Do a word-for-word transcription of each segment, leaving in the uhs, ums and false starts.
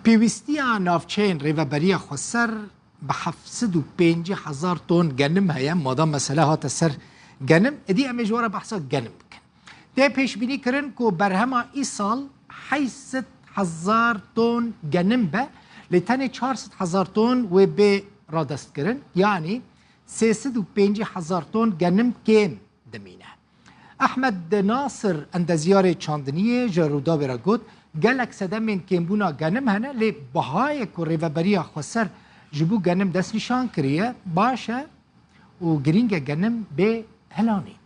Pêwîstiya navçeyên Rêveberiya Xweser bi heft sed û pêncî hezar ton genim heye. Madam mesele hate ser genim, êdî em ê ji we re behsa genim bikin. Tê pêşbînî kirin ku berhema îsal heşt sed hezar ton genim be, lê tenê çar sed hezar ton wê bê radestkirin, yanî sê sed û pêncî hezar ton genim kêm dimîne. Ehmed Nasir, endezyarê çandiniyê, ji Rûdawê re got, gelek sedemên kêmbûna genim hene, lê bihayê ku Rêveberiya Xweser ji bo genim destnîşan kiriye, baş e û girîng e genim bê hilanîn.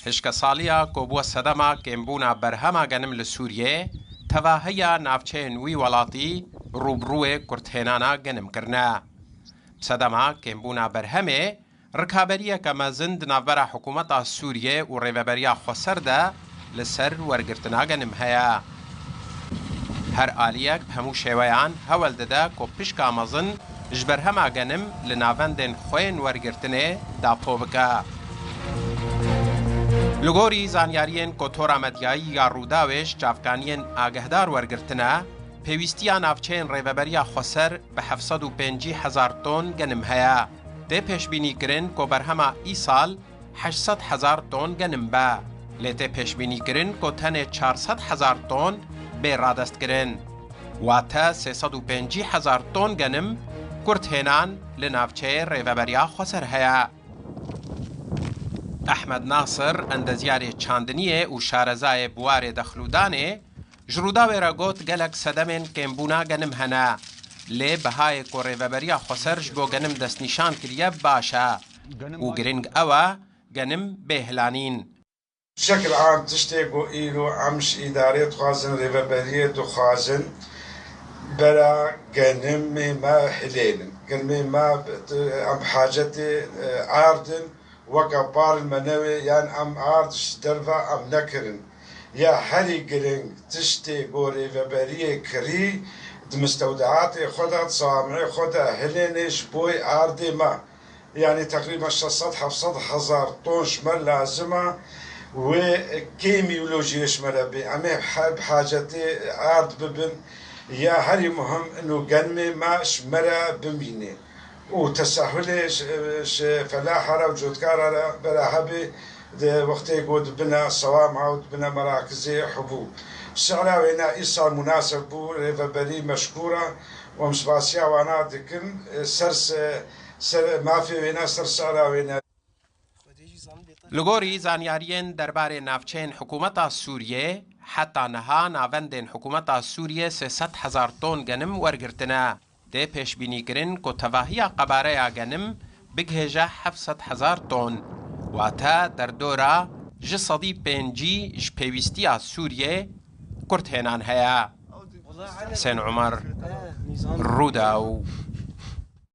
Hişkesaliya ku bû sedema kêmbûna berhema genim li Sûriyê, tevahiya navçeyên wî welatî rûbirûyê kurthênana genim kirine. Sedema kêmbûna berhemê rikaberiyeke mezin di navbera hikûmeta Sûriyê û Rêveberiya Xweser de li ser wergirtina genim heye. Her aliyek bi hemû şêweyan hewl dide ku pişka mezin ji berhema genim li navendên xwên wergirtinê dapo bike. Li gorî zanyariyên ku Tora Medyayî ya Rûdawê ji çavkaniyên agehdar wergirtine, pêwîstiya navçeyên Rêveberiya Xweser bi heft sed û pêncî hezar ton genim heye. Tê pêşbînîkirin ku berhema îsal heşt sed hezar ton genim be. Lê tê pêşbînîkirin ku tenê çar sed hezar ton bê radestkirin. Wate sê sed û pêncî hezar ton genim kurthênan li navçeyê Rêveberiya Xweser heye. Ehmed Nasir, endezyarê çandiniyê û şarezayê Buwarê Dexlûdanê, ji Rûdawê re got, gelek sedemên kêmbûna genim hene. Lê bihayê ku Rêveberiya Xweser ji bo genim destnîşan kiriye baş e û girîng ew e genim bê hilanîn. Şekil am tiştê ku îro em ji îdarê dixwazin, rêveberiyê dixwazin, bera genimê me hilênin. Genimê me em hacetê, e, ard in, weke par in me newê, yan em ard ji derve em nekirin. Ya herî giring tiştê ku rêveberiyê kirî di mistewdeatê xwe de, di sawameyê xwe de hilênê ji boy ardê me. Yanî teqrîben şeş sed heft sed hezar ton ji me lazim e, wê kêmî wilo jî ji me re bê. Em ê he-, bi hacetê ard bibin. Ya herî muhim ino genimê me ji me re bimîne. Û tesahulê ji, ji felaha re û cotkara re bera hebê di wextê ku dibine sewama û dibine merakizê hibû. Şi'ra wêne îsal munasib bû, rêveberî meşkûr e û em spasiya wana dikin. Ser se-, ser mafê wêne, ser şi'ra wêne. Li gorî zanyariyên derbarê navçeyên hikûmeta Sûriyê, heta niha navendên hikûmeta Sûriyê sê sed hezar ton genim wergirtine. Tê pêşbînîkirin ku tevahiya qebareya genim bigihêje heft sed hezar ton. Wate derdora ji sedî pêncî ji pêwîstiya Sûriyê kurthênan heye. Husên Umar, Rûdaw.